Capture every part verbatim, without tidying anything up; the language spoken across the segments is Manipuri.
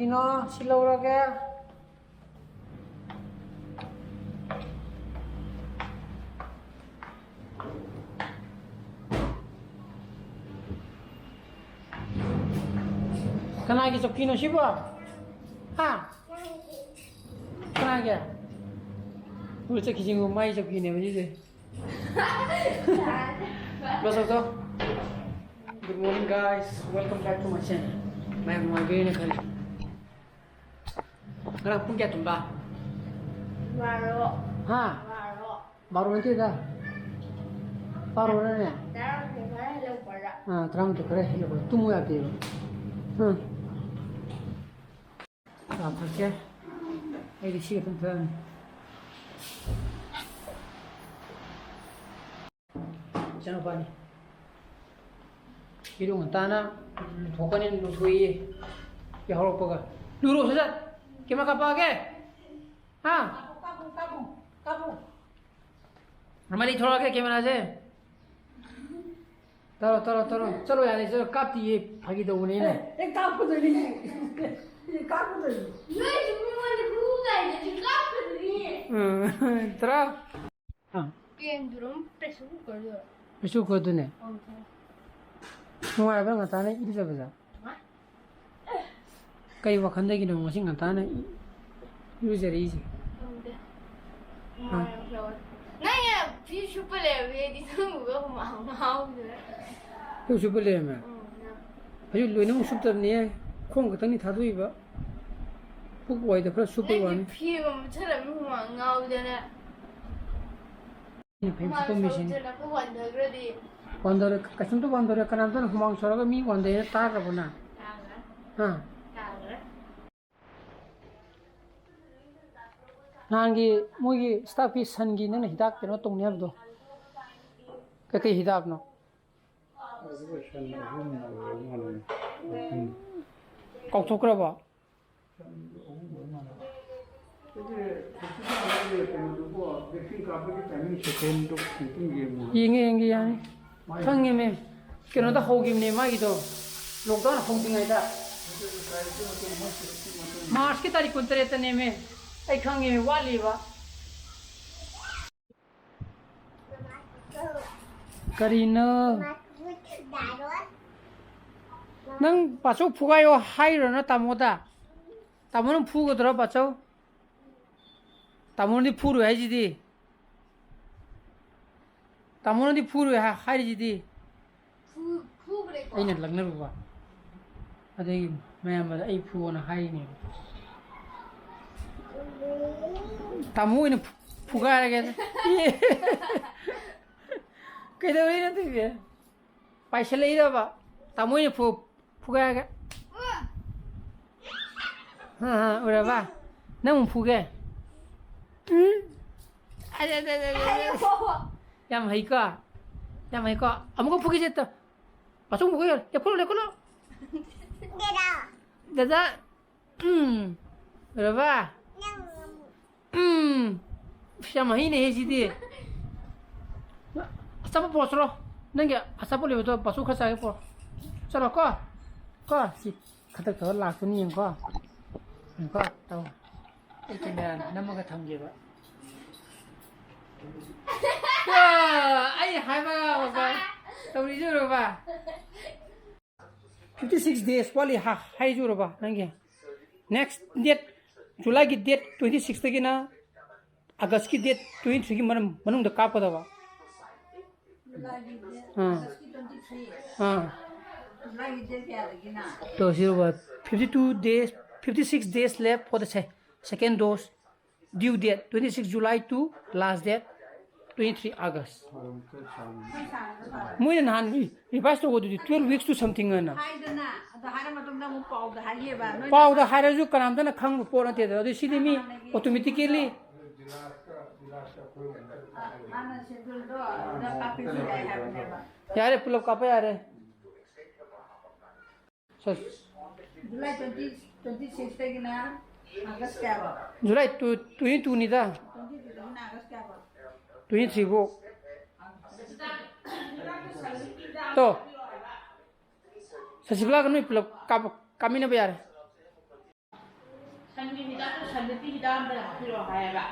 ꯀꯩꯅꯣ ꯁꯤ ꯂꯧꯔꯒꯦ꯫ ꯀꯅꯥꯒꯤ ꯆꯧꯀꯤꯅꯣ ꯁꯤꯕꯣ? ꯍꯥ? ꯀꯅꯥꯒꯤ? ꯎ ꯆꯠꯈꯤꯁꯤꯡꯕꯨ ꯃꯥꯏ ꯆꯧꯀꯤꯅꯦꯕ ꯁꯤꯁꯦ꯫ Bus auto. Good morning, guys. Welcome back to my channel. ꯃꯌꯥꯝ ꯅꯨꯡꯉꯥꯏꯕꯤꯔꯦꯅ ꯈꯜꯂꯤ꯫ ꯉꯔꯥꯡ ꯄꯨꯡ ꯀꯌꯥ ꯇꯨꯝꯕ? ꯕꯥꯔꯣ꯫ ꯍꯥ? ꯕꯥꯔꯣ꯫ ꯕꯥꯔꯣ ꯅꯠꯇꯦꯗ꯫ ꯕꯥꯔꯣꯔꯅꯦ? ꯇꯔꯥꯃꯥꯊꯣꯏ ꯈꯔ ꯍꯦꯜꯂꯛꯄꯗ꯫ ꯑꯥ, ꯇꯔꯥꯃꯥꯊꯣꯏ ꯈꯔ ꯍꯦꯜꯂꯛꯄꯗ꯫ ꯇꯨꯝꯃꯨ ꯌꯥꯗꯦꯕ꯫ ꯍꯥ꯫ ꯆꯥ ꯊꯛꯀꯦ꯫ ꯑꯩꯗꯤ ꯁꯤ ꯈꯛꯇꯪ ꯊꯛꯑꯅꯤ꯫ ꯏꯆꯥꯅꯨꯄꯥꯅꯤ꯫ ꯏꯔꯨ ꯉꯟꯇꯥꯅ ꯂꯨꯊꯣꯛꯀꯅꯤ, ꯂꯨꯊꯣꯛꯏ꯫ ꯌꯥꯍꯧꯔꯛꯄꯒ꯫ ꯂꯨꯔꯣ, ꯁꯠ ꯁꯠ꯫ ꯀꯦꯃꯦꯔꯥ ꯀꯥꯞꯄꯛꯑꯒꯦ꯫ ꯍꯥ? ꯀꯥꯞꯄꯨ, ꯀꯥꯞꯄꯨ, ꯀꯥꯞꯄꯨ, ꯀꯥꯞꯄꯨ꯫ ꯃꯔꯤ ꯊꯣꯛꯂꯛꯑꯒꯦ ꯀꯦꯃꯦꯔꯥꯁꯦ꯫ ꯇꯧꯔꯣ, ꯇꯧꯔꯣ, ꯇꯧꯔꯣ꯫ ꯆꯠꯂꯣ ꯌꯥꯔꯦ, ꯆꯠꯂꯣ꯫ ꯀꯥꯞꯇꯤꯌꯦ, ꯐꯥꯒꯤ ꯇꯧꯕꯅꯦ ꯑꯩꯅ꯫ ꯑꯦ, ꯀꯥꯞꯀꯗꯣꯏꯅꯤ꯫ ꯑꯦ, ꯀꯥꯞꯀꯗꯣꯏꯅꯤ꯫ ꯅꯣꯏꯁꯨ ꯃꯤꯉꯣꯟꯗ ꯈꯨ ꯀꯥꯏꯗꯁꯨ ꯀꯥꯞꯀꯗꯣꯏꯅꯤ꯫ ꯎꯝ, ꯇꯔꯥ꯫ ꯑꯥ꯫ ꯀꯦꯟꯗꯨꯔꯝ pressure cookerꯗꯨꯔꯣ? Pressure cookerꯗꯨꯅꯦ꯫ ꯑꯧ, ꯈꯪꯉꯦ꯫ ꯅꯨꯡꯉꯥꯏꯕ꯭ꯔꯥ ꯉꯟꯇꯥꯅ ꯏꯔꯨꯖꯕꯁꯦ? ꯅꯨꯡꯉꯥꯏ꯫ ꯀꯩ ꯋꯥꯈꯟꯗꯒꯤꯅꯣ ꯉꯁꯤ ꯉꯟꯇꯥꯅ ꯏ-, ꯏꯔꯨꯖꯔꯛꯏꯁꯦ? ꯈꯪꯗꯦ꯫ ꯍꯥ? ꯍꯨꯃꯥꯡ ꯌꯥꯝ ꯁꯧꯋꯦ꯫ ꯅꯪ ꯌꯥꯝ ꯐꯤ ꯁꯨꯞꯄ ꯂꯩꯔꯝꯃꯦ, ꯑꯩꯗꯤ ꯅꯪ ꯎꯕ ꯍꯨꯃꯥꯡ ꯉꯥꯎꯗꯅ꯫ ꯐꯤ ꯁꯨꯞꯄ ꯂꯩꯔꯝꯃꯦ? ꯎꯝ, ꯅꯪ꯫ ꯍꯧꯖꯤꯛ ꯂꯣꯏꯅꯃꯛ ꯁꯨꯞꯇꯕꯅꯤꯍꯦ꯫ ꯈꯣꯡ ꯈꯛꯇꯅꯤ ꯊꯥꯗꯣꯛꯏꯕ꯫ ꯄꯨꯛ ꯋꯥꯏꯗ ꯈꯔ ꯁꯨꯞꯄꯩ ꯅꯪꯗꯤ ꯋꯥꯅꯤ꯫ ꯐꯤꯒ ꯃꯨꯠꯁꯜꯂꯝꯃꯤ ꯍꯨꯃꯥꯡ ꯉꯥꯎꯗꯅ꯫ ꯑꯩꯅ ꯐꯩꯖꯨꯞ ꯍꯨꯃꯥꯡ ꯁꯨꯞꯄꯝꯃꯤꯁꯤꯅꯤ꯫ ꯁꯧꯗꯅ ꯑꯩꯈꯣꯏ ꯋꯥꯟꯊꯈ꯭ꯔꯗꯤ꯫ ꯋꯥꯟꯊꯔꯦ, ꯀꯩꯁꯨꯝꯇ ꯋꯥꯟꯊꯔꯦ꯫ ꯀꯅꯥꯝꯇꯅ ꯍꯨꯃꯥꯡ ꯁꯧꯔꯒ ꯃꯤ ꯋꯥꯟꯊꯩꯅ ꯇꯥꯈ꯭ꯔꯕꯣ ꯅꯪ? ꯇꯥꯈ꯭ꯔꯦ꯫ ꯍꯥ? ꯇꯥꯈ꯭ꯔꯦ꯫ ꯅꯍꯥꯟꯒꯤ ꯃꯣꯏꯒꯤ staffꯀꯤ ꯁꯟꯒꯤ ꯅꯪꯅ ꯍꯤꯗꯥꯛ ꯀꯩꯅꯣ ꯇꯧꯅꯤ ꯍꯥꯏꯕꯗꯣ, ꯀꯩꯀꯩ ꯍꯤꯗꯥꯛꯅꯣ? ꯑꯗꯨꯒ ꯁꯟ ꯑꯍꯨꯝ ꯑꯣꯏꯔ ꯃꯥꯜꯂꯦ꯫ ꯎꯝ꯫ ꯀꯥꯎꯊꯣꯛꯈ꯭ꯔꯕꯣ? ꯌꯦꯡꯉꯦ, ꯌꯦꯡꯒꯦ, ꯌꯥꯅꯤ꯫ ꯈꯪꯉꯦꯃꯦ꯫ ꯀꯩꯅꯣꯗ ꯍꯧꯈꯤꯕꯅꯦ ꯃꯥꯒꯤꯗꯣ, lockdown ꯍꯧꯗ꯭ꯔꯤꯉꯩꯗ꯫ ꯃꯥꯔꯁꯀꯤ ꯇꯥꯔꯤꯛ ꯀꯨꯟꯇꯔꯦꯠꯇꯅꯦꯃꯦ꯫ ꯑꯩ ꯈꯪꯉꯦ, ꯋꯥꯠꯂꯤꯕ꯫ ꯀꯔꯤꯅꯣ? ꯅꯪ ꯄꯥꯆꯧ ꯐꯨꯒꯥꯏꯌꯣ ꯍꯥꯏꯔꯣ ꯅ ꯇꯥꯃꯣꯗ? ꯇꯥꯃꯣꯅ ꯐꯨꯒꯗ꯭ꯔꯣ ꯄꯥꯆꯧ? ꯇꯥꯃꯣꯅꯗꯤ ꯐꯨꯔꯣꯏ ꯍꯥꯏꯁꯤꯗꯤ꯫ ꯇꯥꯃꯣꯅꯗꯤ ꯐꯨꯔꯣꯏ ꯍꯥꯏ-, ꯍꯥꯏꯔꯤꯁꯤꯗꯤ꯫ ꯐꯨ-, ꯐꯨꯈ꯭ꯔꯦꯀꯣ? ꯑꯩꯅ ꯂꯛꯅꯔꯨꯕ꯫ ꯑꯗꯨꯒꯤ ꯃꯌꯥꯝꯕꯗ ꯑꯩ ꯐꯨꯑꯣꯅ ꯍꯥꯏꯔꯤꯅꯦꯕ꯫ ꯇꯥꯃꯣ ꯑꯣꯏꯅ ꯐꯨ-, ꯐꯨꯒꯥꯏꯔꯒꯦ꯫ ꯀꯩꯗꯧꯔꯤꯅꯣ ꯑꯗꯨꯗꯤ? ꯄꯥꯏꯁꯜꯂꯛꯏꯔꯕ? ꯇꯥꯃꯣ ꯑꯣꯏꯅ ꯐꯨ-, ꯐꯨꯒꯥꯏꯔꯒꯦ꯫ ꯍꯥ, ꯍꯥ, ꯎꯔꯕ? ꯅꯪ ꯑꯃꯨꯛ ꯐꯨꯒꯦ꯫ ꯎꯝ꯫ ꯑꯗꯦ, ꯑꯗꯦ, ꯑꯗꯦ, ꯑꯗꯦ, ꯑꯗꯦ꯫ ꯌꯥꯝ ꯍꯩꯀꯣ? ꯌꯥꯝ ꯍꯩꯀꯣ? ꯑꯃꯨꯛꯀ ꯐꯨꯒꯦꯁꯦ ꯇ-, ꯄꯥꯆꯧ ꯐꯨꯒꯦ꯫ ꯂꯦꯞꯈꯠꯂꯣ, ꯂꯦꯞꯈꯠꯂꯣ꯫ ꯗꯗꯥ꯫ ꯎꯝ꯫ ꯎꯔꯕ? ꯎꯝ꯫ ꯌꯥꯝ ꯍꯩꯅꯦꯍꯦ ꯁꯤꯗꯤ꯫ ꯑꯆꯥꯄꯣꯠ ꯄꯨꯔꯛꯑꯣ ꯆꯠꯂꯣ꯫ ꯅꯪꯒꯤ ꯑꯆꯥꯄꯣꯠ ꯂꯩꯕꯗꯣ ꯄꯥꯆꯧ ꯈꯔ ꯆꯥꯒꯦ ꯄꯨꯔꯛꯑꯣ꯫ ꯆꯠꯂꯣ ꯀꯣ꯫ ꯀꯣ꯫ ꯁꯤ ꯈꯗꯛ ꯇꯧꯔ ꯂꯥꯛꯇꯣꯏꯅꯤ ꯌꯦꯡꯉꯨꯀꯣ꯫ ꯌꯦꯡꯉꯨꯀꯣ꯫ ꯇꯧ꯫ ꯑꯩ ꯀꯦꯃꯦꯔꯥ ꯅꯝꯃꯒ ꯊꯝꯒꯦꯕ꯫ ꯋꯥ! ꯑꯩ ꯍꯥꯏꯕ ꯉꯥꯡꯕ ꯇꯧꯔꯤꯁꯦ ꯎꯔꯕ? Fifty six days ꯋꯥꯠꯂꯤ ꯍꯥ-, ꯍꯥꯏꯖꯨꯔꯕ ꯅꯪꯒꯤ? Next date, July ꯒꯤ date twenty six ꯇꯒꯤꯅ August ꯀꯤ date twenty three ꯒꯤ ꯃꯅꯨꯡ-, ꯃꯅꯨꯡꯗ ꯀꯥꯞꯀꯗꯕ꯫ ꯑꯥ꯫ ꯑꯥ꯫ ꯇꯧꯁꯤꯔꯕ? Fifty two days, fifty six days left for the se-, second dose. Due date twenty six July to last date twenty three August. ꯃꯣꯏꯅ ꯅꯍꯥꯟ ꯔꯤ-, revise ꯇꯧꯕꯗꯨꯗꯤ twelve weeks to something ꯑꯅ꯫ ꯍꯥꯏꯗꯅ, ꯑꯗꯣ ꯍꯥꯏꯔ ꯃꯇꯨꯡꯗ ꯑꯃꯨꯛ ꯄꯥꯎꯗ ꯍꯥꯏꯒꯦꯕ꯫ ꯅꯣꯏꯅ ꯄꯥꯎꯗ ꯍꯥꯏꯔꯁꯨ ꯀꯅꯥꯝꯇꯅ ꯈꯪꯕ ꯄꯣꯠ ꯅꯠꯇꯦꯗ꯫ ꯑꯗꯨ ꯁꯤꯗꯤ ꯃꯤ automatically ꯍꯥꯟꯅ scheduleꯗꯣ ꯑꯗꯨꯗ ꯀꯥꯞꯄꯤꯁꯤ ꯌꯥꯏ ꯍꯥꯏꯕꯅꯦꯕ꯫ ꯌꯥꯔꯦ, ꯄꯨꯂꯞ ꯀꯥꯞꯄ ꯌꯥꯔꯦ꯫ ꯁꯦ꯫ July twenty, twenty six ꯇꯒꯤꯅ August ꯀꯌꯥꯕꯣ? July two, twenty two ꯅꯤꯗ꯫ Twenty two ꯗꯒꯤꯅ August ꯀꯌꯥꯕꯣ? Twenty three ꯐꯥꯎ꯫ ꯇꯣ꯫ ꯁꯁꯤꯕꯂꯥꯒ ꯅꯣꯏ ꯄꯨꯂꯞ ꯀꯥꯞꯄ-, ꯀꯥꯃꯤꯟꯅꯕ ꯌꯥꯔꯦ꯫ ꯁꯟꯒꯤ ꯍꯤꯗꯥꯛꯇꯣ ꯁꯟꯗ ꯄꯤ ꯍꯤꯗꯥꯛ ꯑꯝꯇ ꯍꯥꯞꯄꯤꯔꯛꯑꯣ ꯍꯥꯏꯌꯦꯕ꯫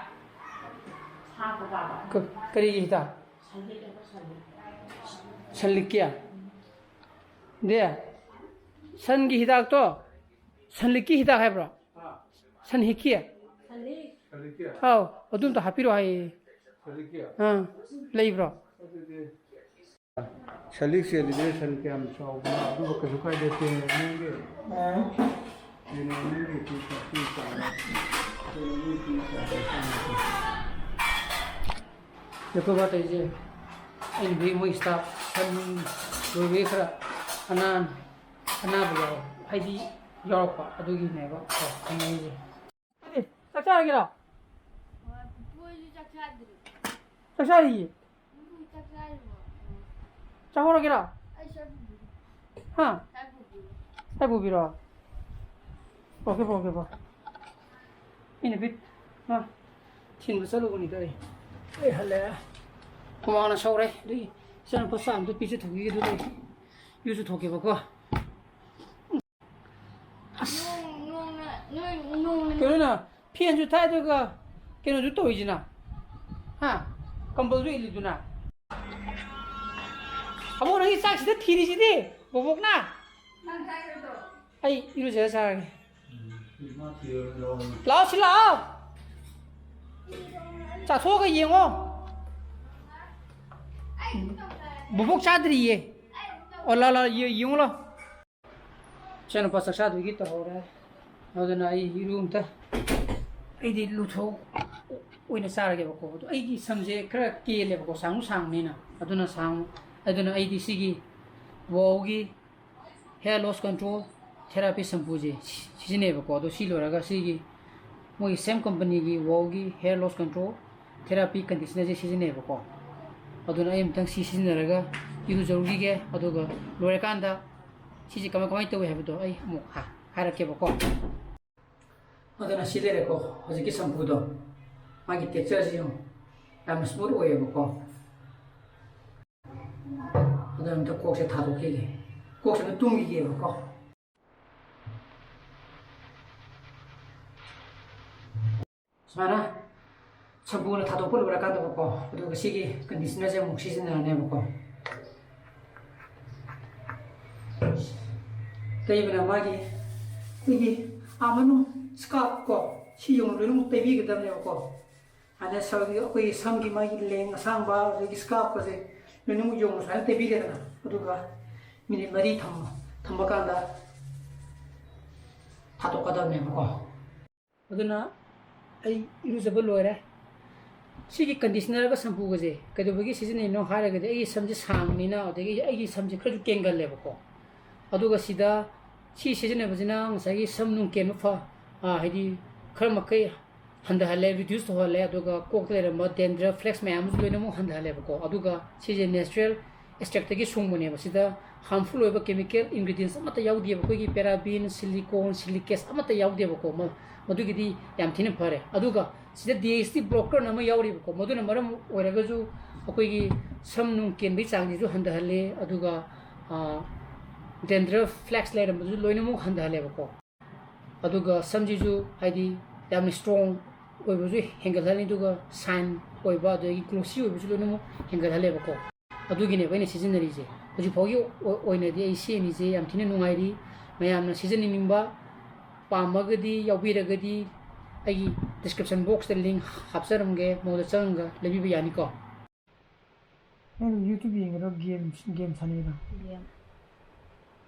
ꯍꯥꯞꯄ ꯄꯥꯕ꯫ ꯀ-, ꯀꯔꯤꯒꯤ ꯍꯤꯗꯥꯛ? ꯁꯟꯗ ꯍꯤꯗꯥꯛꯇꯣ ꯁꯟꯗ꯫ ꯁꯟ ꯂꯤꯛꯀꯤ? ꯗꯦ, ꯁꯟꯒꯤ ꯍꯤꯗꯥꯛꯇꯣ, ꯁꯟ ꯂꯤꯛꯀꯤ ꯍꯤꯗꯥꯛ ꯍꯥꯏꯕ꯭ꯔꯣ? ꯁꯟ ꯍꯤꯛꯀꯤ? ꯁꯟ ꯂꯤꯛ꯫ ꯑꯥꯎ, ꯑꯗꯨ ꯑꯝꯇ ꯍꯥꯞꯄꯤꯔꯛꯑꯣ ꯍꯥꯏꯌꯦ꯫ ꯁꯟ ꯂꯤꯛꯀꯤ? ꯑꯥ, ꯂꯩꯕ꯭ꯔꯣ? ꯑꯗꯨꯗꯤ ꯁꯂꯤꯛ ꯆꯦꯜꯂꯤꯗꯨꯅ ꯁꯟ ꯀꯌꯥꯝ ꯆꯥꯎꯕꯅꯣ? ꯑꯗꯨꯕꯨ ꯀꯩꯁꯨ ꯀꯥꯏꯗꯦ, ꯇꯦꯡ ꯑꯅꯤꯒꯤ, ꯇꯦꯡ ꯑꯅꯤꯒꯤ ꯇꯨ ꯊꯥꯔꯇꯤ ꯇꯥꯔꯦ꯫ ꯇꯦꯡ ꯑꯅꯤ ꯇꯨ ꯊꯥꯔꯇꯤ ꯇꯥꯔꯦ꯫ ꯂꯦꯞꯇꯣꯞ ꯇꯧꯔꯤꯁꯦ꯫ ꯑꯩꯅ ꯍꯧꯖꯤꯛ ꯃꯣꯏ ꯁ꯭ꯇꯥꯐ ꯁꯟ ꯂꯣꯏꯕꯒꯤ ꯈꯔ ꯑꯅꯥ-, ꯑꯅꯥꯕ ꯌꯥꯎ-, ꯍꯥꯏꯗꯤ ꯌꯥꯎꯔꯛꯄ ꯑꯗꯨꯒꯤꯅꯦꯕ ꯀꯣ ꯍꯪꯉꯛꯏꯁꯦ꯫ ꯑꯦ, ꯆꯥꯛ ꯆꯥꯔꯒꯦꯔꯣ? ꯍꯣꯏ, ꯄꯨꯄꯨ ꯍꯣꯏꯁꯨ ꯆꯥꯛ ꯆꯥꯗ꯭ꯔꯤ꯫ ꯆꯥꯛ ꯆꯥꯔꯤꯌꯦ? ꯎꯝ, ꯆꯥꯛ ꯆꯥꯔꯤꯕꯣ? ꯆꯥꯍꯧꯔꯒꯦꯔꯣ? ꯑꯩ ꯆꯥꯛ ꯄꯨꯕꯤꯔꯣ꯫ ꯍꯥ? ꯆꯥꯛ ꯄꯨꯕꯤꯔꯣ꯫ ꯆꯥꯛ ꯄꯨꯕꯤꯔꯣ? Okay, okay, okay. ꯑꯩꯅ ꯕꯤꯠ, ꯃꯥ ꯊꯤꯟꯕ ꯆꯠꯂꯨꯕꯅꯤꯗ ꯑꯩ꯫ ꯑꯩ ꯍꯜꯂꯛꯑꯦ꯫ ꯍꯨꯃꯥꯡꯅ ꯁꯧꯔꯦ꯫ ꯑꯗꯨꯒꯤ ꯏꯆꯥꯅꯨꯄꯥ ꯆꯥ ꯑꯝꯇ ꯄꯤꯖꯊꯣꯛꯈꯤꯒꯦ, ꯑꯗꯨꯒ ꯑꯩ ꯏꯔꯨꯖꯊꯣꯛꯀꯦꯕꯀꯣ꯫ ꯑꯁ꯫ ꯅꯣꯡ-, ꯅꯣꯡꯅ, ꯅꯣꯏ, ꯅꯣꯡꯅ ꯀꯩꯅꯣꯅ ꯐꯦꯟꯁꯨ ꯊꯥꯏ ꯑꯗꯨꯒ ꯀꯩꯅꯣꯁꯨ ꯇꯧꯔꯤꯁꯤꯅ? ꯍꯥ? ꯀꯝꯕꯜꯁꯨ ꯏꯜꯂꯤꯗꯨꯅ? ꯑꯕꯣꯛ, ꯅꯪꯒꯤ ꯆꯥꯛꯁꯤꯗ ꯊꯤꯔꯤꯁꯤꯗꯤ ꯕꯣꯕꯣꯛꯅ? ꯅꯪ ꯊꯥꯏ ꯅꯠꯇ꯭ꯔꯣ? ꯑꯩ ꯏꯔꯨꯖꯔ ꯆꯥꯔꯒꯦ꯫ ꯂꯥꯛꯑꯣ, ꯁꯤ ꯂꯥꯛꯑꯣ꯫ ꯆꯥꯊꯣꯛꯑꯒ ꯌꯦꯡꯉꯣ꯫ ꯕꯣꯕꯣꯛ ꯆꯥꯗ꯭ꯔꯤꯌꯦ꯫ ꯑꯣ, ꯂꯥꯛꯑꯣ, ꯂꯥꯛꯑꯣ, ꯌꯦ-, ꯌꯦꯡꯉꯨ ꯂꯥꯛꯑꯣ꯫ ꯏꯆꯥꯅꯨꯄꯥ ꯆꯥꯛ ꯆꯥꯗꯣꯏꯒꯤ ꯇꯧꯍꯧꯔꯦ꯫ ꯑꯗꯨꯅ ꯑꯩ ꯏꯔꯨ ꯑꯝꯇ, ꯑꯩꯗꯤ ꯂꯨꯊꯣꯛ ꯑꯣꯏꯅ ꯆꯥꯔꯒꯦꯕꯀꯣ꯫ ꯑꯗꯣ ꯑꯩꯒꯤ ꯁꯝꯁꯦ ꯈꯔ ꯀꯦꯜꯂꯦꯕꯀꯣ, ꯁꯥꯡꯁꯨ ꯁꯥꯡꯕꯅꯤꯅ꯫ ꯑꯗꯨꯅ ꯁꯥꯡ-, ꯑꯗꯨꯅ ꯑꯩꯗꯤ ꯁꯤꯒꯤ ꯋꯥꯎꯒꯤ hair loss control therapy shampooꯁꯦ ꯁꯤ-, ꯁꯤꯖꯤꯟꯅꯩꯌꯦꯕꯀꯣ꯫ ꯑꯗꯣ ꯁꯤ ꯂꯣꯏꯔꯒ ꯁꯤꯒꯤ ꯃꯣꯏꯒꯤ same companyꯒꯤ ꯋꯥꯎꯒꯤ hair loss control therapy conditionerꯁꯦ ꯁꯤꯖꯤꯟꯅꯩꯌꯦꯕꯀꯣ꯫ ꯑꯗꯨꯅ ꯑꯩ ꯑꯃꯨꯛꯇꯪ ꯁꯤ ꯁꯤꯖꯤꯟꯅꯔꯒ ꯏꯔꯨꯖꯔꯨꯈꯤꯒꯦ꯫ ꯑꯗꯨꯒ ꯂꯣꯏꯔꯀꯥꯟꯗ ꯁꯤꯁꯦ ꯀꯃꯥꯏ, ꯀꯃꯥꯏꯅ ꯇꯧꯏ ꯍꯥꯏꯕꯗꯣ ꯑꯩ ꯑꯃꯨꯛ ꯍꯥ-, ꯍꯥꯏꯔꯛꯀꯦꯕꯀꯣ꯫ ꯑꯗꯨꯅ ꯁꯤ ꯂꯩꯔꯦꯀꯣ, ꯍꯧꯖꯤꯛꯀꯤ ꯁꯝꯄꯨꯗꯣ, ꯃꯥꯒꯤ textureꯁꯦ ꯌꯦꯡꯉꯣ, ꯌꯥꯝꯅ smooth ꯑꯣꯏꯌꯦꯕꯀꯣ꯫ ꯑꯗꯨꯅ ꯑꯝꯇ ꯀꯣꯛꯁꯦ ꯊꯥꯗꯣꯛꯈꯤꯒꯦ, ꯀꯣꯛꯁꯦ ꯑꯝꯇ ꯇꯨꯝꯈꯤꯒꯦꯕꯀꯣ꯫ ꯁꯨꯃꯥꯏꯅ ꯁꯝꯄꯨꯅ ꯊꯥꯗꯣꯛꯄ ꯂꯣꯏꯔꯀꯥꯟꯗꯕꯀꯣ, ꯑꯗꯨꯒ ꯁꯤꯒꯤ ꯀꯟꯗꯤꯁꯅꯔꯁꯦ ꯑꯃꯨꯛ ꯁꯤꯖꯤꯟꯅꯔꯅꯦꯕꯀꯣ꯫ ꯇꯩꯕꯅ ꯃꯥꯒꯤ ꯑꯩꯈꯣꯏꯒꯤ ꯑꯥ ꯃꯅꯨꯡ ꯁ꯭ꯀꯥꯞ ꯀꯣ, ꯁꯤ ꯌꯧꯅ ꯂꯣꯏꯅꯃꯛ ꯇꯩꯕꯤꯒꯗꯕꯅꯦꯕꯀꯣ꯫ ꯑꯗ ꯁꯝꯒꯤ, ꯑꯩꯈꯣꯏꯒꯤ ꯁꯝꯒꯤ ꯃꯥꯒꯤ ꯂꯦꯡ ꯑꯁꯥꯡꯕ, ꯑꯗꯒꯤ ꯁ꯭ꯀꯥꯞꯀꯁꯦ ꯂꯣꯏꯅꯃꯛ ꯌꯧꯅ ꯁꯨꯃꯥꯏꯅ ꯇꯩꯕꯤꯔꯦꯗꯅ, ꯑꯗꯨꯒ ꯃꯤꯅꯤꯠ ꯃꯔꯤ ꯊꯝꯃꯣ꯫ ꯊꯝꯕ ꯀꯥꯟꯗ ꯊꯥꯗꯣꯛꯀꯗꯕꯅꯦꯕꯀꯣ꯫ ꯑꯗꯨꯅ ꯑꯩ ꯏꯔꯨꯖꯕ ꯂꯣꯏꯔꯦ꯫ ꯁꯤꯒꯤ ꯀꯟꯗꯤꯁꯅꯔꯒ ꯁꯝꯄꯨꯒꯁꯦ ꯀꯩꯗꯧꯕꯒꯤ ꯁꯤꯖꯤꯟꯅꯩꯅꯣ ꯍꯥꯏꯔꯒꯗꯤ, ꯑꯩꯒꯤ ꯁꯝꯁꯦ ꯁꯥꯡꯕꯅꯤꯅ, ꯑꯗꯒꯤ ꯑꯩꯒꯤ ꯁꯝꯁꯦ ꯈꯔꯁꯨ ꯀꯦꯟꯒꯜꯂꯦꯕꯀꯣ꯫ ꯑꯗꯨꯒ ꯁꯤꯗ ꯁꯤ ꯁꯤꯖꯤꯟꯅꯕꯁꯤꯅ ꯉꯁꯥꯏꯒꯤ ꯁꯝ ꯅꯨꯡ ꯀꯦꯟꯕ ꯐ-, ꯑꯥ, ꯍꯥꯏꯗꯤ ꯈꯔ ꯃꯈꯩ ꯍꯟꯊꯍꯜꯂꯦ, ꯔꯤꯗ꯭ꯌꯨꯁ ꯇꯧꯍꯜꯂꯦ, ꯑꯗꯨꯒ ꯀꯣꯛꯇ ꯂꯩꯔꯝꯕ ꯗꯦꯟꯗ꯭ꯔꯐ, ꯐ꯭ꯂꯦꯛꯁ ꯃꯌꯥꯝ ꯑꯃꯁꯨ ꯂꯣꯏꯅꯃꯛ ꯍꯟꯊꯍꯜꯂꯦꯕꯀꯣ꯫ ꯑꯗꯨꯒ ꯁꯤꯁꯦ ꯅꯦꯆꯔꯦꯜ ꯑꯦꯛꯁꯇ꯭ꯔꯦꯛꯇꯒꯤ ꯁꯨꯡꯕꯅꯦꯕ꯫ ꯁꯤꯗ ꯍꯥꯔꯝꯐꯨꯜ ꯑꯣꯏꯕ ꯀꯦꯃꯤꯀꯦꯜ ꯏꯟꯒ꯭ꯔꯤꯗꯤꯌꯦꯟꯁ ꯑꯃꯠꯇ ꯌꯥꯎꯗꯦꯕ, ꯑꯩꯈꯣꯏꯒꯤ ꯄꯦꯔꯥꯕꯤꯟ, ꯁꯤꯂꯤꯀꯣꯟ, ꯁꯤꯂꯤꯀꯦꯠꯁ ꯑꯃꯠꯇ ꯌꯥꯎꯗꯦꯕꯀꯣ꯫ ꯃ-, ꯃꯗꯨꯒꯤꯗꯤ ꯌꯥꯝ ꯊꯤꯅ ꯐꯔꯦ꯫ ꯑꯗꯨꯒ ꯁꯤꯗ ꯗꯤ ꯑꯦꯁ ꯇꯤ ꯕ꯭ꯂꯣꯀꯔꯅ ꯑꯃ ꯌꯥꯎꯔꯤꯕꯀꯣ, ꯃꯗꯨꯅ ꯃꯔꯝ ꯑꯣꯏꯔꯒꯁꯨ ꯑꯩꯈꯣꯏꯒꯤ ꯁꯝ ꯅꯨꯡ ꯀꯦꯟꯕꯒꯤ ꯆꯥꯡꯁꯤꯁꯨ ꯍꯟꯊꯍꯜꯂꯦ꯫ ꯑꯗꯨꯒ, ꯑ, ꯗꯦꯟꯗ꯭ꯔꯐ, ꯐ꯭ꯂꯦꯛꯁ ꯂꯩꯔꯝꯕꯗꯨꯁꯨ ꯂꯣꯏꯅꯃꯛ ꯍꯟꯊꯍꯜꯂꯦꯕꯀꯣ꯫ ꯑꯗꯨꯒ ꯁꯝꯁꯤꯁꯨ ꯍꯥꯏꯗꯤ ꯌꯥꯝꯅ ꯏꯁꯇ꯭ꯔꯣꯡ ꯑꯣꯏꯕꯁꯨ ꯍꯦꯟꯒꯠꯍꯜꯂꯤ, ꯑꯗꯨꯒ ꯁꯥꯏꯟ ꯑꯣꯏꯕ ꯑꯗꯒꯤ ꯒ꯭ꯂꯣꯁꯤ ꯑꯣꯏꯕꯁꯨ ꯂꯣꯏꯅꯃꯛ ꯍꯦꯟꯒꯠꯍꯜꯂꯦꯕꯀꯣ꯫ ꯑꯗꯨꯒꯤꯅꯦꯕ ꯑꯩꯅ ꯁꯤꯖꯤꯟꯅꯔꯤꯁꯦ꯫ ꯍꯧꯖꯤꯛ ꯐꯥꯎꯒꯤ ꯑꯣ-, ꯑꯣꯏꯅꯗꯤ ꯑꯩ ꯁꯤ ꯑꯅꯤꯁꯦ ꯌꯥꯝ ꯊꯤꯅ ꯅꯨꯡꯉꯥꯏꯔꯤ꯫ ꯃꯌꯥꯝꯅ ꯁꯤꯖꯤꯟꯅꯅꯤꯡꯕ ꯄꯥꯝꯃꯒꯗꯤ, ꯌꯥꯎꯕꯤꯔꯒꯗꯤ, ꯑꯩꯒꯤ ꯗꯤꯁꯀ꯭ꯔꯤꯞꯁꯟ ꯕꯣꯛꯁꯇ ꯂꯤꯡ ꯍꯥꯞꯆꯔꯝꯒꯦ, ꯃꯉꯣꯟꯗ ꯆꯪꯉꯒ ꯂꯩꯕꯤꯕ ꯌꯥꯅꯤꯀꯣ꯫ ꯅꯪ YouTube ꯌꯦꯡꯉꯤꯔꯣ, ꯒꯦꯝ, ꯒꯦꯝ ꯁꯥꯟꯅꯩꯔꯣ? ꯒꯦꯝ꯫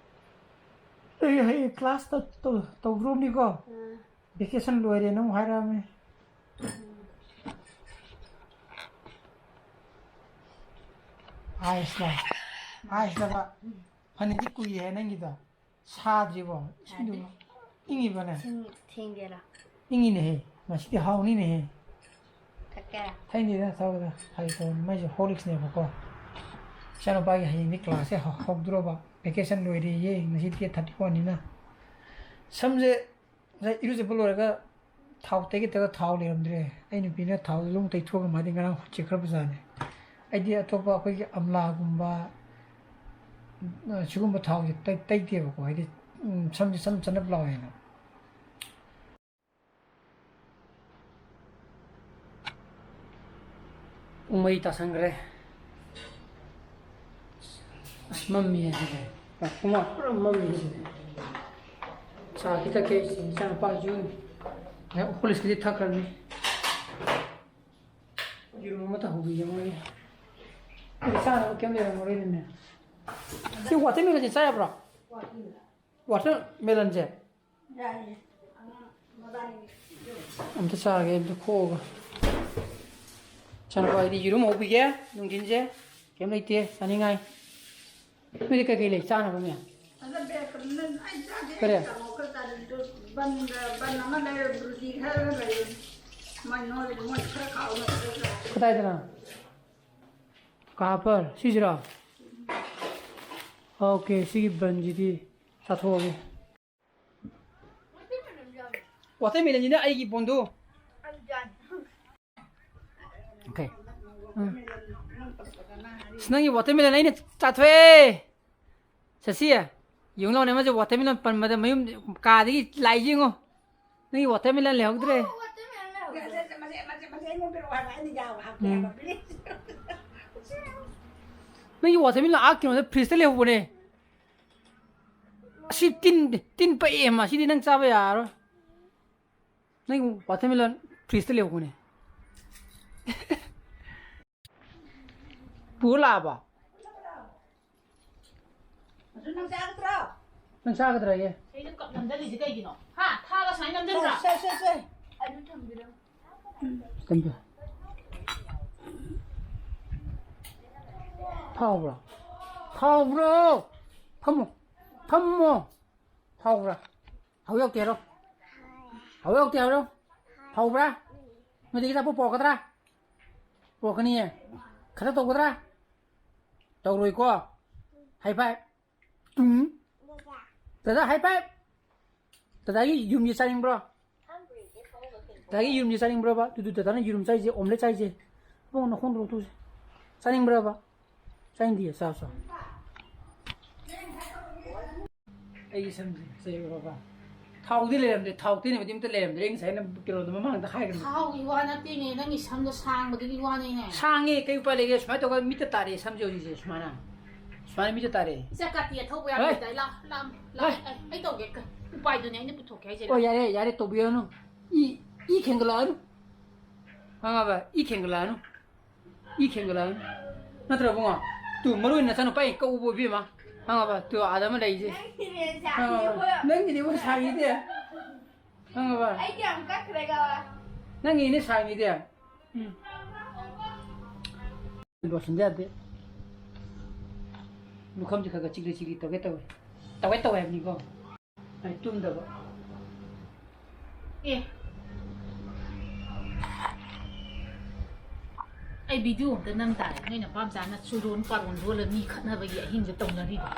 ꯑꯩ ꯍꯌꯦꯡ ꯀ꯭ꯂꯥꯁ ꯇꯧ-, ꯇꯧ-, ꯇꯧꯗ꯭ꯔꯣꯕꯅꯤꯀꯣ? ꯑꯥ꯫ ꯚꯦꯀꯦꯁꯟ ꯂꯣꯏꯔꯦꯅ ꯑꯃꯨꯛ ꯍꯥꯏꯔꯛꯑꯕꯅꯤ꯫ ꯑꯥꯏꯁꯂ, ꯑꯥꯏꯁꯂꯕ? ꯐꯅꯗꯤ ꯀꯨꯏꯔꯦ ꯅꯪꯒꯤꯗꯣ꯫ ꯁꯥꯗ꯭ꯔꯤꯕꯣ? ꯏꯁꯤꯡꯗꯨ ꯁꯥꯗ꯭ꯔꯤ꯫ ꯏꯪꯉꯤꯕꯅꯦ? ꯏꯁꯤꯡ ꯊꯦꯡꯒꯦꯔꯥ? ꯏꯪꯉꯤꯅꯦꯍꯦ꯫ ꯃꯁꯤꯗꯤ ꯍꯥꯎꯅꯤꯅꯦꯍꯦ꯫ ꯊꯛꯀꯦꯔꯥ? ꯊꯛꯅꯤꯗ, ꯊꯛꯑꯣꯗ꯫ ꯐꯥꯒꯤ ꯇꯧꯕꯅꯤ꯫ ꯃꯥꯏꯁꯦ ꯍꯣꯔꯂꯤꯛꯁꯅꯦꯕꯀꯣ꯫ ꯏꯆꯥꯅꯨꯄꯥꯒꯤ ꯍꯌꯦꯡꯗꯤ ꯀ꯭ꯂꯥꯁꯁꯦ ꯍꯧ-, ꯍꯧꯗꯣꯔꯕ꯫ ꯚꯦꯀꯦꯁꯟ ꯂꯣꯏꯔꯦꯌꯦ꯫ ꯉꯁꯤ ꯗꯦꯠ ꯊꯥꯔꯇꯤ ꯋꯥꯟꯅꯤꯅ꯫ ꯁꯝꯁꯦ ꯉꯁꯥꯏ ꯏꯔꯨꯖꯕ ꯂꯣꯏꯔꯒ ꯊꯥꯎ ꯇꯩꯒꯦ ꯇꯧꯔꯒ ꯊꯥꯎ ꯂꯩꯔꯝꯗ꯭ꯔꯦ꯫ ꯑꯩ ꯅꯨꯄꯤꯅ ꯊꯥꯎꯗꯨ ꯑꯗꯨꯝ ꯇꯩꯊꯣꯛꯑꯒ ꯃꯥꯗꯤ ꯉꯔꯥꯡ ꯍꯨꯠꯆꯤꯛꯈ꯭ꯔꯕ ꯖꯥꯠꯅꯤ꯫ ꯑꯩꯗꯤ ꯑꯇꯣꯞꯄ ꯑꯩꯈꯣꯏꯒꯤ ꯑꯝꯂꯥꯒꯨꯝꯕ, ꯑ, ꯁꯤꯒꯨꯝꯕ ꯊꯥꯎꯁꯦ ꯇꯩ-, ꯇꯩꯗꯦꯕꯀꯣ꯫ ꯍꯥꯏꯗꯤ, ꯎꯝ, ꯁꯝꯁꯦ ꯆꯅꯞ ꯆꯅꯞ ꯂꯥꯎꯋꯦꯅ꯫ ꯄꯨꯡ ꯃꯔꯤ ꯇꯥꯁꯟꯈ꯭ꯔꯦ꯫ ꯑꯁ, ꯃꯝꯃꯤꯍꯦ ꯁꯤꯗꯤ꯫ ꯄꯨꯡꯃꯝ ꯄꯨꯔꯥ ꯃꯝꯃꯤ ꯁꯤꯗꯤ꯫ ꯆꯥ ꯈꯤꯇ ꯊꯛꯀꯦ꯫ ꯏꯆꯥꯅꯨꯄꯥꯁꯨ ꯍꯣꯔꯂꯤꯛꯁꯀꯤꯗꯤ ꯊꯛꯈ꯭ꯔꯕꯅꯤ꯫ ꯌꯦꯔꯨꯝ ꯑꯃꯇ ꯍꯧꯕꯤꯒꯦ ꯃꯣꯏꯒꯤ꯫ ꯑꯩ ꯆꯥꯅꯕ ꯀꯩꯝ ꯂꯩꯔꯝꯃꯔꯣꯏꯅꯦ꯫ ꯁꯤ ꯋꯥꯇꯔꯃꯦꯂꯟꯁꯦ ꯆꯥ ꯌꯥꯕ꯭ꯔꯣ? ꯋꯥꯇꯔꯃꯦꯂꯟꯁꯦ? ꯌꯥꯏꯌꯦ꯫ ꯑꯝꯇ ꯆꯥꯒꯦ, ꯑꯝꯇ ꯈꯣꯛꯑꯒ꯫ ꯏꯆꯥꯅꯨꯄꯥ, ꯑꯩꯗꯤ ꯌꯦꯔꯨꯝ ꯍꯧꯕꯤꯒꯦ꯫ ꯅꯨꯡꯊꯤꯟꯁꯦ ꯀꯩꯝ ꯂꯩꯇꯦ ꯆꯥꯅꯤꯡꯉꯥꯏ꯫ ꯅꯣꯏꯗꯤ ꯀꯩꯀꯩ ꯂꯩ ꯆꯥꯅꯕ ꯃꯌꯥꯝ? ꯑꯗ ꯕꯦꯛ ꯑꯃꯅ ꯑꯩ ꯆꯥꯗꯦ꯫ ꯀꯔꯤ? ꯀꯥꯡꯍꯧ ꯈꯔ ꯆꯥꯅꯤꯡꯗꯦ꯫ ꯕꯟ, ꯕꯟ ꯑꯃ ꯂꯩꯔꯦ, ꯕ꯭ꯔꯨꯗꯤ ꯈꯔ ꯂꯩꯔꯦ꯫ ꯃꯣꯏ ꯅꯣꯏ, ꯃꯣꯏ ꯈꯔ ꯈꯥꯛꯑꯣ, ꯅꯣꯏ ꯈꯔ ꯆꯥꯎ꯫ ꯀꯗꯥꯏꯗꯅꯣ? ꯀꯍꯥ ꯄꯔ? ꯁꯤꯁꯤꯔꯣ? ꯑꯣꯀꯦ, ꯁꯤꯒꯤ ꯕꯟꯁꯤꯗꯤ ꯆꯥꯊꯣꯛꯑꯒꯦ꯫ ꯋꯥꯇꯔꯃꯦꯂꯟꯁꯤꯅ ꯑꯩꯒꯤ ꯕꯣꯟꯗꯨ꯫ ꯑꯣꯀꯦ꯫ ꯎꯝ꯫ ꯑꯁ, ꯅꯪꯒꯤ ꯋꯥꯇꯔꯃꯦꯂꯟ ꯑꯩꯅ ꯆꯥꯊꯣꯛꯑꯦ꯫ ꯁꯁꯤ, ꯌꯦꯡꯉꯨ ꯂꯥꯎꯅꯦ, ꯑꯃꯁꯦ ꯋꯥꯇꯔꯃꯦꯂꯟ ꯄꯟꯕꯗ ꯃꯌꯨꯝ ꯀꯥꯗꯒꯤ ꯂꯥꯛꯏꯁꯦ ꯌꯦꯡꯉꯣ꯫ ꯅꯪꯒꯤ ꯋꯥꯇꯔꯃꯦꯂꯟ ꯂꯩꯍꯧꯗ꯭ꯔꯦ꯫ ꯅꯪꯒꯤ ꯋꯥꯇꯔꯃꯦꯂꯟ ꯑꯥ ꯀꯩꯅꯣꯗ ꯐ꯭ꯔꯤꯖꯇ ꯂꯩꯍꯧꯕꯅꯦ꯫ ꯑꯁꯤ ꯇꯤꯟ, ꯇꯤꯟ ꯄꯛꯑꯦ, ꯃꯁꯤꯗꯤ ꯅꯪ ꯆꯥꯕ ꯌꯥꯔꯔꯣꯏ꯫ ꯅꯪ ꯋꯥꯇꯔꯃꯦꯂꯟ ꯐ꯭ꯔꯤꯖꯇ ꯂꯩꯍꯧꯕꯅꯦ꯫ ꯄꯨꯔ ꯂꯥꯛꯑꯕ? ꯅꯪ ꯆꯥꯒꯗ꯭ꯔꯣ? ꯅꯪ ꯆꯥꯒꯗ꯭ꯔꯥꯌꯦ? ꯑꯩꯅ ꯀꯞ ꯅꯝꯖꯜꯂꯤꯁꯦ ꯀꯩꯒꯤꯅꯣ? ꯍꯥ? ꯊꯥꯒ ꯁꯨꯃꯥꯏꯅ ꯅꯝꯖꯟꯕ꯭ꯔꯥ? ꯁꯦ, ꯁꯦ, ꯁꯦ꯫ ꯀꯝꯗ-, ꯐꯥꯎꯕ꯭ꯔꯣ? ꯐꯥꯎꯕ꯭ꯔꯣ? ꯐꯝꯃꯣ꯫ ꯐꯝꯃꯣ꯫ ꯐꯥꯎꯕ꯭ꯔꯥ? ꯍꯧ ꯌꯧꯔꯛꯇꯦ ꯍꯥꯏꯔꯣ꯫ ꯍꯧ ꯌꯧꯔꯛꯇꯦ ꯍꯥꯏꯔꯣ꯫ ꯐꯥꯎꯕ꯭ꯔꯥ? ꯅꯣꯏꯗꯒꯤ ꯑꯆꯥꯄꯣꯠ ꯄꯣꯔꯛꯀꯗ꯭ꯔꯥ? ꯄꯣꯔꯛꯀꯅꯤꯌꯦ꯫ ꯈꯔ ꯇꯧꯒꯗ꯭ꯔꯥ? ꯇꯧꯔꯣꯏꯀꯣ꯫ ꯍꯥꯏ ꯐꯥꯏꯚ꯫ ꯇꯨꯡ꯫ ꯗꯗꯥ, ꯍꯥꯏ ꯐꯥꯏꯚ꯫ ꯗꯗꯥꯒꯤ ꯌꯨꯝꯁꯦ ꯆꯥꯅꯤꯡꯕ꯭ꯔꯣ? ꯗꯗꯥꯒꯤ ꯌꯨꯝꯁꯦ ꯆꯥꯅꯤꯡꯕ꯭ꯔꯕ? ꯑꯗꯨꯗꯨ ꯗꯗꯥꯅ ꯌꯦꯔꯨꯝ ꯆꯥꯏꯁꯦ, ꯑꯣꯝꯂꯦꯠ ꯆꯥꯏꯁꯦ꯫ ꯏꯕꯨꯡꯉꯣ, ꯅꯈꯣꯡ ꯂꯧꯊꯣꯛꯁꯦ꯫ ꯆꯥꯅꯤꯡꯕ꯭ꯔꯕ? ꯆꯥꯅꯤꯡꯗꯤꯌꯦ, ꯆꯥꯎ, ꯆꯥꯎ꯫ ꯑꯩꯒꯤ ꯁꯝꯁꯦ ꯆꯩꯌꯨꯔꯕ? ꯊꯥꯎꯗꯤ ꯂꯩꯔꯝꯗ꯭ꯔꯦ, ꯊꯥꯎ ꯇꯩꯅꯕꯗꯤ ꯑꯝꯇ ꯂꯩꯔꯝꯗ꯭ꯔꯦ꯫ ꯑꯩ ꯉꯁꯥꯏꯅ ꯀꯩꯅꯣꯗꯣ ꯃꯃꯥꯡꯗ ꯍꯥꯏꯈ꯭ꯔꯕꯅꯤ꯫ ꯊꯥꯎꯒꯤ ꯋꯥ ꯅꯠꯇꯦꯅꯦ, ꯅꯪꯒꯤ ꯁꯝꯗꯣ ꯁꯥꯡꯕꯗꯨꯒꯤ ꯋꯥꯅꯤꯅꯦ꯫ ꯁꯥꯡꯉꯦ, ꯀꯩ ꯎꯄꯥꯏ ꯂꯩꯒꯦ? ꯁꯨꯃꯥꯏꯅ ꯇꯧꯔꯒ ꯃꯤꯠꯇ ꯇꯥꯔꯛꯑꯦ ꯁꯝꯁꯦ ꯍꯧꯖꯤꯛꯁꯦ꯫ ꯁꯨꯃꯥꯏꯅ ꯁꯨꯃꯥꯏꯅ ꯃꯤꯠꯇ ꯇꯥꯔꯛꯑꯦ꯫ ꯏꯆꯥ ꯀꯥꯇꯤ ꯑꯊꯧꯕ ꯌꯥꯝ ꯍꯣꯏ꯫ ꯂꯩꯗꯥꯏ? ꯂꯥ ꯂꯥ ꯂꯥ ꯍꯣꯏ꯫ ꯑꯩ ꯑꯩ ꯇꯧꯒꯦ꯫ ꯎꯄꯥꯏꯗꯨꯅꯦ ꯑꯩꯅ ꯄꯨꯊꯣꯛꯀꯦ ꯍꯥꯏꯁꯦ꯫ ꯑꯣ, ꯌꯥꯔꯦ ꯌꯥꯔꯦ, ꯇꯧꯕꯤꯔꯅꯨ꯫ E E ꯈꯦꯡꯒꯠꯂꯛꯑꯅꯨ꯫ ꯈꯪꯉꯕ? ꯏ ꯈꯦꯡꯒꯠꯂꯛꯑꯅꯨ꯫ ꯏ ꯈꯦꯡꯒꯠꯂꯛꯑꯅꯨ꯫ ꯅꯠꯇ꯭ꯔ ꯏꯕꯨꯡꯉꯣ? ꯇꯨ, ꯃꯔꯨ ꯑꯣꯏꯅ ꯅꯆꯥꯅꯨꯄꯥ ꯍꯦꯛ ꯀꯛꯎꯕ ꯏꯕꯦꯝꯃ꯫ ꯈꯪꯉꯕ? ꯇꯨ, ꯑꯥꯗ ꯑꯃ ꯂꯩꯁꯦ꯫ ꯈꯪꯉꯕ? ꯅꯪꯒꯤꯗꯤ ꯏꯕꯨꯡ ꯁꯥꯡꯉꯤꯗꯤ꯫ ꯈꯪꯉꯕ? ꯑꯩꯗꯤ ꯌꯥꯝ ꯀꯛꯈ꯭ꯔꯦ ꯒꯕ꯫ ꯅꯪꯒꯤꯅꯦ ꯁꯥꯡꯉꯤꯗꯤ꯫ ꯎꯝ꯫ ꯂꯣꯁꯟꯗ ꯌꯥꯗꯦ꯫ ꯂꯨꯈꯝꯁꯦ ꯈꯔ ꯈꯔ ꯆꯤꯛꯂꯤ ꯆꯤꯛꯂꯤ ꯇꯧꯒꯦ ꯇꯧꯋꯦ꯫ ꯇꯧꯒꯦ ꯇꯧꯋꯦ ꯍꯥꯏꯕꯅꯤꯀꯣ꯫ ꯑꯩ ꯇꯨꯝꯗꯕ꯫ ꯑꯦ꯫ ꯑꯩ ꯚꯤꯗꯤꯑꯣ ꯑꯝꯇ ꯅꯝ ꯇꯥꯔꯦ꯫ ꯅꯣꯏ ꯅꯄꯥꯝꯆꯥꯅ ꯆꯨꯔꯣꯟ ꯄꯥꯔꯣꯟ ꯂꯣꯜꯂ ꯃꯤ ꯈꯠꯅꯕꯒꯤ ꯑꯍꯤꯡꯗ ꯇꯧꯅꯔꯤꯕ꯫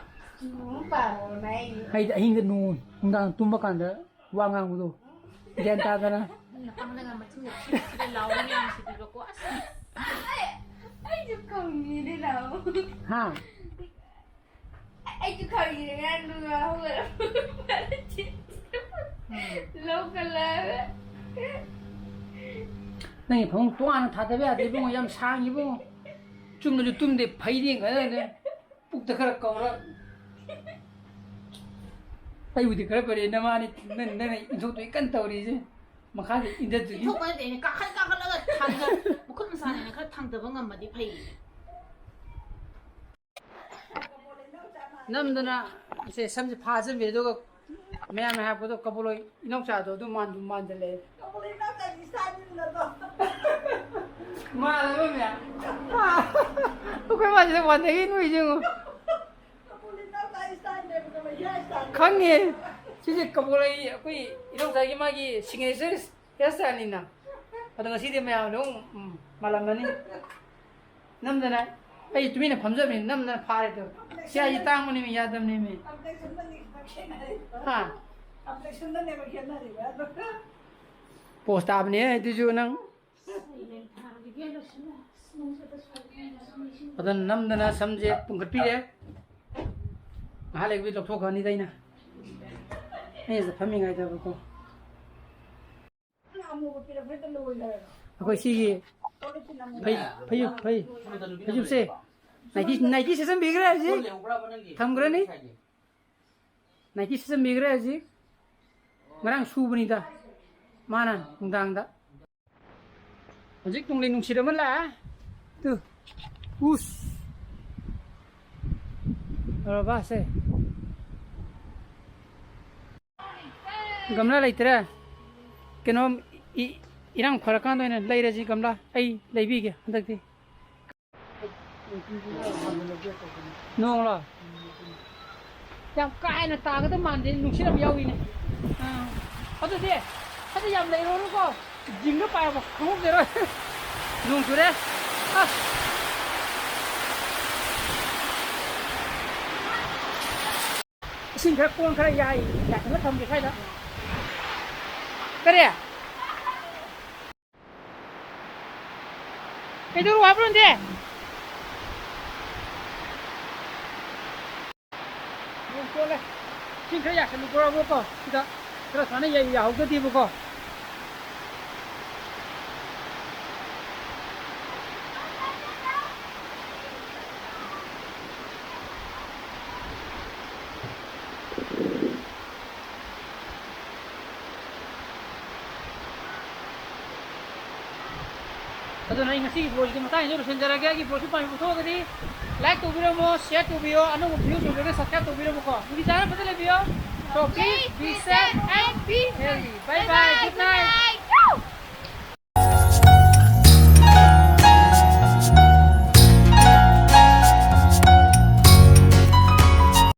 ꯎꯝ, ꯄꯥꯔꯣꯅ ꯑꯩ꯫ ꯑꯩꯗꯤ ꯑꯍꯤꯡꯗ ꯅꯣꯡ, ꯅꯨꯡꯗꯥꯡ ꯇꯨꯝꯕ ꯀꯥꯟꯗ ꯋꯥ ꯉꯥꯡꯕꯗꯣ ꯒ꯭ꯌꯥꯟ ꯇꯥꯗꯅ꯫ ꯅꯣꯏ ꯅꯄꯥꯝꯗꯒ ꯃꯆꯤꯟꯒ ꯊꯤꯔ ꯊꯤꯔ ꯂꯥꯎꯕ ꯃꯌꯥꯝꯁꯤꯗꯤꯕꯀꯣ꯫ ꯑꯁ꯫ ꯑꯩꯁꯨ ꯈꯪꯉꯤꯅꯦ ꯂꯥꯎ꯫ ꯍꯥ? ꯑꯩꯁꯨ ꯈꯪꯉꯤꯅꯦ ꯉꯔꯥꯡ ꯅꯨꯡꯗꯥꯡ ꯍꯧꯒꯠꯂꯛꯄ꯫ ꯂꯧ ꯀꯜꯂꯛꯑꯒ꯫ ꯅꯪꯒꯤ ꯐꯃꯨꯡ ꯇꯣꯉꯥꯟꯅ ꯊꯥꯗꯕ ꯌꯥꯗꯦ ꯏꯕꯨꯡꯉꯣ, ꯌꯥꯝ ꯁꯥꯡꯉꯤ ꯏꯕꯨꯡꯉꯣ꯫ ꯆꯨꯝꯅꯁꯨ ꯇꯨꯝꯗꯦ, ꯐꯩꯗꯦꯡ ꯈꯔꯅꯦ꯫ ꯄꯨꯛꯇ ꯈꯔ ꯀꯧꯔ꯫ ꯑꯩꯕꯨꯗꯤ ꯈꯔ ꯐꯔꯦ, ꯅꯃꯥꯅꯤ, ꯅꯪ, ꯅꯪꯅ ꯏꯟꯊꯣꯛꯇꯣꯏ ꯀꯟꯅ ꯇꯧꯔꯤꯁꯦ꯫ ꯃꯈꯥꯗ ꯏꯟꯊꯗꯣꯏꯅꯤ꯫ ꯏꯟꯊꯣꯛꯄ ꯅꯠꯇꯦꯅꯦ, ꯀꯥꯈꯠ ꯀꯥꯈꯠꯂꯒ ꯊꯥꯡꯗ-, ꯃꯈꯨꯠ ꯃꯁꯥꯅꯦꯅ ꯈꯔ ꯊꯥꯡꯗꯕ ꯉꯝꯃꯗꯤ ꯐꯩ꯫ ꯅꯝꯗꯅ ꯁꯦ ꯁꯝꯁꯦ ꯐꯥꯖꯤꯟꯕꯤ, ꯑꯗꯨꯒ ꯃꯌꯥꯝꯅ ꯍꯥꯏꯔꯛꯄꯗꯣ ꯀꯕꯣꯂꯣꯏ ꯏꯅꯥꯎꯆꯥꯗꯣ ꯑꯗꯨ ꯃꯥꯟꯗꯨ ꯃꯥꯟꯁꯤꯜꯂꯛꯑꯦ꯫ ꯃꯥꯜꯂꯕ ꯃꯌꯥꯝ꯫ ꯑꯩꯈꯣꯏ ꯃꯥꯁꯤꯗ ꯋꯥꯟꯗꯒꯤ ꯅꯣꯏꯁꯦ ꯌꯦꯡꯉꯣ꯫ ꯈꯪꯉꯦ꯫ ꯁꯤꯁꯦ ꯀꯕꯣꯂꯣꯏ ꯑꯩꯈꯣꯏ ꯏꯅꯥꯎꯆꯥꯒꯤ ꯃꯥꯒꯤ signature hairstyleꯅꯤꯅ꯫ ꯑꯗꯣ ꯉꯁꯤꯗꯤ ꯃꯌꯥꯝꯅ ꯑꯃꯨꯛ, ꯎꯝ, ꯃꯥꯜꯂꯝꯃꯅꯤ꯫ ꯅꯝꯗꯅ ꯑꯩ ꯇꯨꯃꯤꯟꯅ ꯐꯝꯖꯕꯅꯤ, ꯅꯝꯗꯅ ꯐꯥꯔꯦ ꯇꯨ꯫ ꯁꯤ ꯑꯩ ꯇꯥꯡꯕꯅꯦꯃꯤ, ꯌꯥꯗꯕꯅꯦꯃꯤ꯫ ꯍꯥ? Post ꯇꯥꯕꯅꯦ ꯑꯗꯨꯁꯨ ꯅꯪ꯫ ꯑꯗꯨꯅ ꯅꯝꯗꯅ ꯁꯝꯁꯦ ꯄꯨꯡꯈꯠꯄꯤꯔꯦ꯫ ꯉꯥꯏꯍꯥꯛ ꯂꯩꯕꯗꯤ ꯂꯧꯊꯣꯛꯈ꯭ꯔꯅꯤꯗ ꯑꯩꯅ꯫ ꯑꯩꯅ ꯐꯝꯃꯤꯉꯩꯗꯕꯀꯣ, ꯑꯩꯈꯣꯏ ꯁꯤꯒꯤ ꯐꯩ-, ꯐꯩꯖꯨꯞ-, ꯐꯩ-, ꯐꯩꯖꯨꯞꯁꯦ ꯅꯥꯏꯇꯤ, ꯅꯥꯏꯇꯤ ꯁꯦꯠꯆꯟꯕꯤꯈ꯭ꯔꯦ ꯍꯧꯖꯤꯛ꯫ ꯊꯝꯈ꯭ꯔꯅꯤ꯫ ꯅꯥꯏꯇꯤ ꯁꯦꯠꯆꯟꯕꯤꯈ꯭ꯔꯦ ꯍꯧꯖꯤꯛ꯫ ꯉꯔꯥꯡ ꯁꯨꯕꯅꯤꯗ ꯃꯥꯅ ꯅꯨꯡꯗꯥꯡꯗ꯫ ꯍꯧꯖꯤꯛ ꯅꯣꯡꯂꯩ ꯅꯨꯡꯁꯤꯠ ꯑꯃ ꯂꯥꯛꯑꯦ꯫ ꯇꯨ꯫ ꯎꯁ꯫ ꯂꯧꯔꯕꯁꯦ꯫ ꯒꯝꯂꯥ ꯂꯩꯇ꯭ꯔꯦ꯫ ꯀꯩꯅꯣꯝ ꯏ-, ꯏꯔꯥꯡ ꯐꯔꯀꯥꯟꯗ ꯑꯣꯏꯅ ꯂꯩꯔꯁꯤ ꯒꯝꯂꯥ꯫ ꯑꯩ ꯂꯩꯕꯤꯒꯦ ꯍꯟꯗꯛꯇꯤ꯫ ꯅꯣꯡꯂꯣ? ꯌꯥꯝ ꯀꯥ ꯍꯦꯟꯅ ꯇꯥꯒꯗꯕ ꯃꯥꯟꯗꯦ, ꯅꯨꯡꯁꯤꯠ ꯌꯥꯝ ꯌꯥꯎꯏꯅꯦ꯫ ꯑꯥ꯫ ꯑꯗꯨꯗꯤ ꯍꯥꯏꯗꯤ ꯌꯥꯝ ꯂꯩꯔꯨꯔꯅꯨꯀꯣ, ꯖꯤꯡꯒ ꯄꯥꯏꯔꯕ ꯈꯪꯍꯧꯗꯔꯣꯏ꯫ ꯅꯣꯡ ꯆꯨꯔꯦ꯫ ꯑꯁ꯫ ꯏꯁꯤꯡ ꯈꯔ ꯀꯣꯟ ꯈꯔ ꯌꯥꯏ, ꯌꯥꯁꯤꯜꯂ ꯊꯝꯒꯦ ꯁ꯭ꯋꯥꯏꯗ꯫ ꯀꯔꯤ? ꯀꯩꯗꯧꯔꯣ ꯍꯥꯏꯕ꯭ꯔꯣ ꯅꯪꯗꯤ? ꯅꯣꯡ ꯆꯣꯠꯂꯦ꯫ ꯏꯁꯤꯡ ꯈꯔ ꯌꯥꯁꯜꯂꯨꯀꯣ ꯁꯤꯗ꯫ ꯈꯔ ꯁꯨꯃꯥꯏꯅ ꯌꯥ-, ꯌꯥꯍꯧꯗꯗꯦꯕꯀꯣ꯫ ꯑꯗꯨꯅ ꯑꯩ ꯉꯁꯤꯒꯤ vlogꯁꯤꯗꯤ ꯃꯇꯥꯡꯁꯤꯗ ꯂꯣꯏꯁꯤꯟꯖꯔꯒꯦ꯫ ꯑꯩꯒꯤ vlogꯁꯤ ꯄꯥꯝꯕꯤꯕ ꯊꯣꯛꯑꯒꯗꯤ like ꯇꯧꯕꯤꯔꯝꯃꯣ, share ꯇꯧꯕꯤꯌꯣ, ꯑꯅꯧꯕ views ꯑꯣꯏꯔꯒ subscribe ꯇꯧꯕꯤꯔꯝꯃꯣꯀꯣ꯫ ꯅꯨꯡꯇꯤ ꯆꯥꯅ ꯐꯖꯅ ꯂꯩꯕꯤꯌꯣ꯫ So please be safe and be healthy. Bye bye. Good night.